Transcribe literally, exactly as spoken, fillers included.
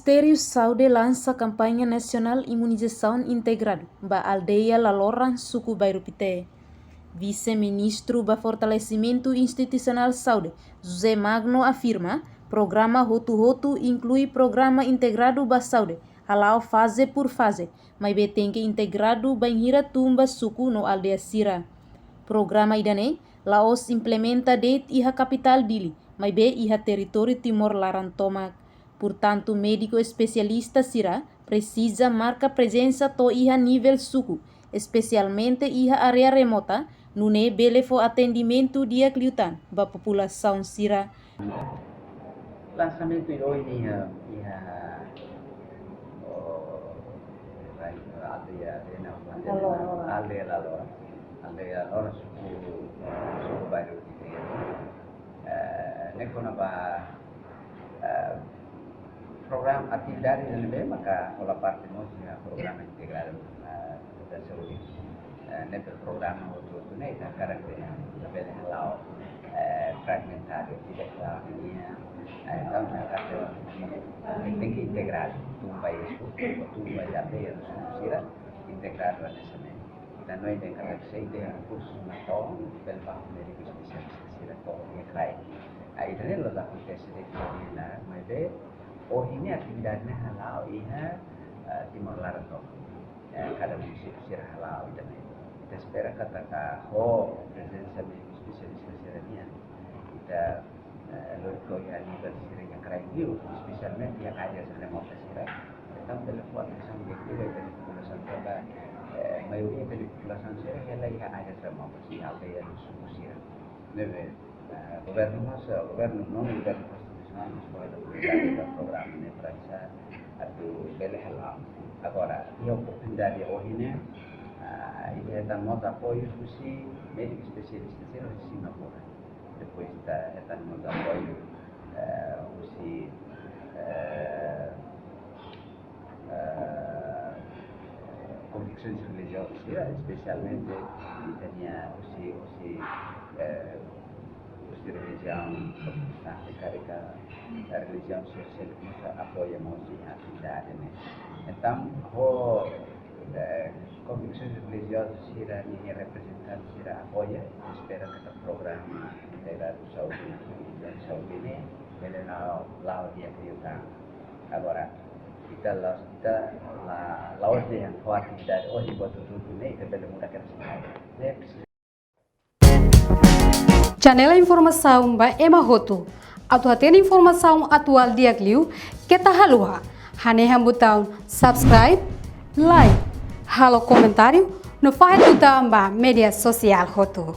Ministériu Saúde lansa kampaña nasionál imunizasaun integradu ba aldeia Laloran, suku Bairru Pité. Vise-Ministru ba Fortalesimentu Institusionál Saúde, José Magno, afirma, programa hotu-hotu inklui programa integradu ba saúde, hala'o faze por faze, maibé tenke integradu bainhira tun ba suku no aldeia sira. Programa ida-ne'e la'ós implementa de'it iha kapitál Dili, maibé iha territóriu Timor laran tomak. Portantu, médiku espesialista sira presiza marka prezensa to'o iha nivel suku, espesialmente iha área remota, nune'e bele fó atendimentu di'ak liután ba populasaun sira. Lansamentu ida ohin iha, iha, oh, aldeia, aldeia, aldeia, Laloran. Aldeia Laloran. Aldeia Laloran, suku, suku Bairru Pité. Eh, ne'e kona-ba, eh, programa atividade ne'ebé maka hola parte mós iha programa integradu, eh, da saúde. Eh, ne'ebé programa hotu-hotu ne'e ita hakarak atu labele hala'o, eh, fragmentadu, ita hala'o ninia, eh, entaun, ita tenke integradu, tun ba iha suku, tun ba iha aldeia, suku sira, integradu hanesan ne'e. Ita hanoin dehan katak se ita iha rekursu natoon, bele ba médiku espesialista sira to'o iha rai. Ah, ida-ne'e la'ós akontese de'it iha rai, maibé ohin ne'e atividade ne'e hala'o iha, ah, Timor laran tomak. Eh, kada munisípiu sira hala'o ida-ne'e. Ita espera katak ho prezensa médiku espesialista sira-nian, ita, eh, lori to'o iha nivel sira iha kraik liu, espesialmente iha área remota sira. Entaun, bele fó atensaun di'ak liu ba ita-nia populasaun tanba, eh, maioria ita-nia populasaun sira hela iha área remota, iha aldeia no suku sira. Ne'ebé, eh, governu mós, eh, governu, nonu governu konstitusionál mós fó oportunidade ba programa ne'e para ita atu bele hala'o. Agora, iha oportunidade ohin ne'e, ah, ita hetan mós apoiu husi médiku espesialista sira husi Singapura. Depois ita hetan mós apoiu, eh, husi, eh, eh, konviksaun relijioza sira, espesialmente ita-nia husi, husi, eh, husi relijiaun protestante, karik, eh, relijiaun sosiál, mós apoia mós iha atividade ne'e. Entaun, ho, eh, konviksaun relijioza sira-nia reprezentante sira apoia, espera katak programa integradu saúde, saúde ne'e bele la'o, la'o di'ak liután. Agora, ita la, ita la, la'ós dehan ho atividade ohin buat hotu-hotu ne'e ita bele muda kedas. Ne'e presiza. Janela informasaun ba ema hotu. Atu hatene informasaun atuál di'ak liu, keta haluha hanehan butaun subscribe, like, halo komentáriu, no fahe tutan ba média sosiál hotu.